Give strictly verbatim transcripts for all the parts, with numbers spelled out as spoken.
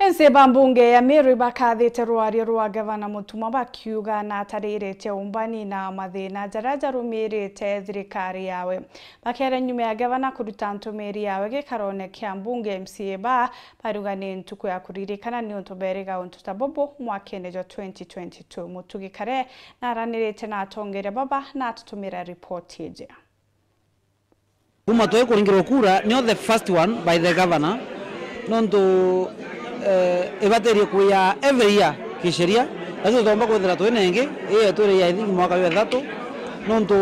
Ensi ba mbunge ya Meru ibakathite rwario rwa gavana Mutuma bakiuga natariritie umbani na mathina jaria jarumirite thirikari yawe. Bakiaria nyuma ya gavana kuruta ntumiri yawe gikarone kia mbunge, M C A ba bariuga ni ntuku ya kuririkana niuntu beriga untu ta bubu mwakene jwa twenty twenty-two. Mutugi Kare naranirite na atongeria baba na atutumira ripoti iji. Kuma twai kuringirwa kura, nio the first one by the governor, nontu, eh, ibatirie kuya every year kisheria, na tutomba kwithira twina ingi, ii yetu iri ya, I think, mwaka jwa ithatu, nontu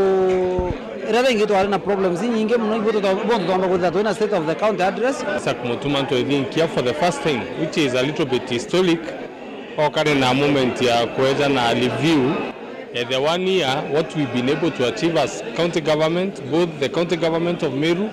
iria ringi twari na problems inyingi mono, ibu tuto-, ibu tutomba kwithira twina state of the county address. Isaac Mutuma Ntwethinkia for the first time, which is a little bit historic, okare na moment ya kweja na review. Eh, the one year, what we've been able to achieve as county government, both the county government of Meru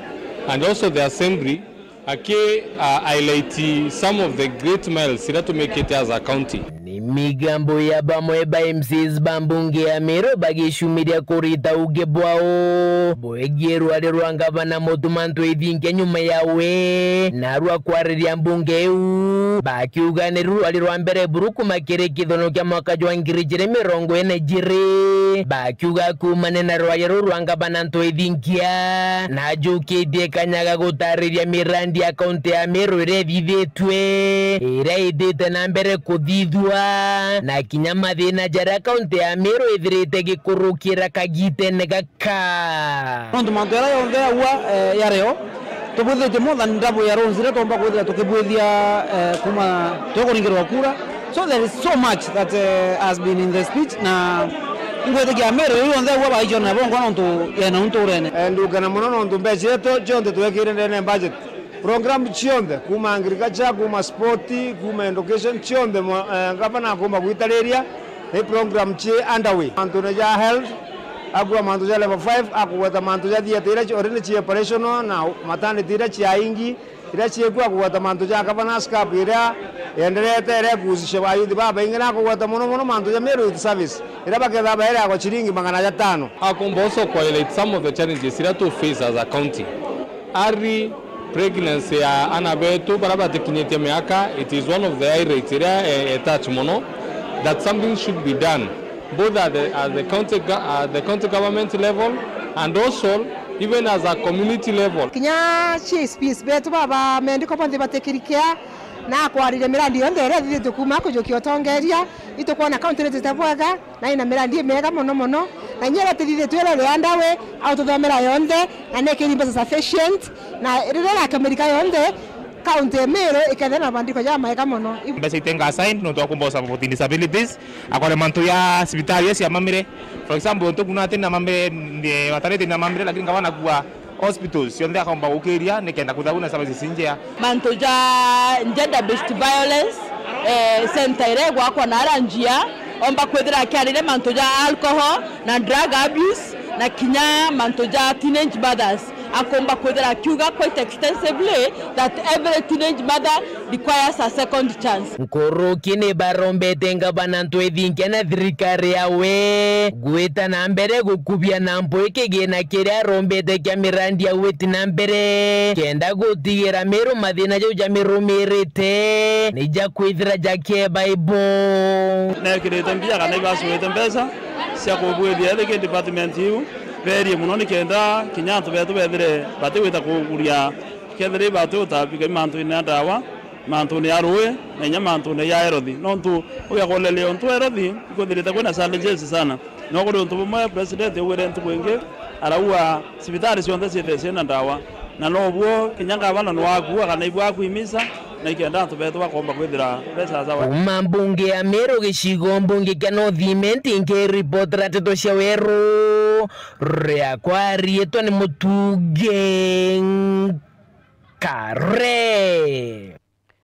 and also the assembly, aki, uh, highlight some of the great miles iria tumikite as a county. Ni migambo ya bamwe ba M Cs ba mbunge ya Meru bagicumiria kurita uge bwao bwegie rwari rwa ngavana Mutuma Ntwethinkia nyuma yawe, na rwa kwariria mbunge iu bakiuga ni rwari rwa mbere buru kuma kiri kithono kia mwaka jwa ngiri ijiri mirongo ina ijiri. Bakiuga kumania na rwaria ruu rwa ngavana Ntwethinkia, najukitie kanya ga gutariria mirandi ya kaunti ya Meru iria ithithitue, iria itite na mbere kuthithua, na kinya mathina jaria kaunti ya Meru ithirite gikurukira kagitene gaka. Nontu mantu jaria jonthe jaua, eh, jario, tubwithitie more than double ya roads iria twomba kwithira tukibwithia, eh, kuma twikuringirwa kura. So there is so much that, eh, has been in the speech, na ingwitikia Meru iu yonthe aua baichona bongwa nontu yena unturene. Eh, ndugana mono nontu mbeca cietu cionthe twekire ndene budget. Program cionthe, kuma agriculture, kuma sport, kuma education, cionthe mo-, eh, ngavana akumba gwitariria, ni program cie underway. Mantune ja health, akua mantu ja level five, akugweta mantu ja theatre iria ci-, already ci operational, na maternity iria cia ingi, iria ciekua kugweta mantu ja governance cup iria yenderete, iria ikuhusisha ayuthi babaingi, na kugweta mono mono mantu ja Meru Youth Service, iria baketha baereagwa ciringi magana jatano. Akumba also ku highlight some of the challenges iria tu face as a county. Early pregnancy ya ana betu baria batikinyitie miaka, it is one of the highlights iria, eh, eh, touch mono, that something should be done, both at the, at the county go-, at the county government level and also even as a community level. Kinya C S Ps betu baba medical bonthe batikirikia na kwariria mirandi yonthe iria ithithitue kuma kujukia utongeria, itukwona county iritite bwega na ina mirandi imiega mono mono, na inya iria tithithitue iria iri underway, au tuthomera yonthe, na ni ikiri mbeca sufficient, na riria irakamilika yonthe, county ya Meru ikethira na mabandiko jamaega mono. Mbeca itenga assign nontu wa kumba support disabilities, akore mantu ya cibitari ya cia mamire. For example, ntukuna ati na mamire, ni maternity na mamire, lakini ngavana kua hospitals cionthe akomba gukiria nikenda kwithagwa na services njea. Mantu ja gender based violence, eh, center iria igwakwa na ara njia, omba kwithira akiariria mantu ja alcohol na drug abuse, na kinya mantu ja teenage mothers. Akomba kwithira akiuga quite extensively that every teenage mother requires a second chance. Nkuruki ni barombete ngavana Ntwethinkia na thirikari yawe gwita na mbere gukubia na mpwi kigina kiria arombete kia mirandi ya gwiti na mbere, kenda gutigira Meru mathina jau jamirumirite ni ja kwithira jakieba ibo. Nekirite mbia kana ibacurite mbeca cia kubwithia ethiki department iu berie mono, nikenda kinya antu betu bethire batigwita kuguria kethire ibatu utabika mantu-ini ya ndawa, mantu-ini ya rui, na inya mantu-ini ya health. Nontu ugiakolelea untu wa health ikwithirite kwina challenges sana. No kuri untu bumwe president augire ntuku ingi, arauga cibitari cionthe ciithire ciina ndawa. Na nobuo kinya ngavana nwakua kana ibwa akuimisa, na ikenda antu betu bakomba kwithira be sawa sawa. Kuma mbunge ya Meru gicigo mbunge kia North Imenti, nkiripotera nteto cia weru, riakwa riitwa ni Mutugi Kare.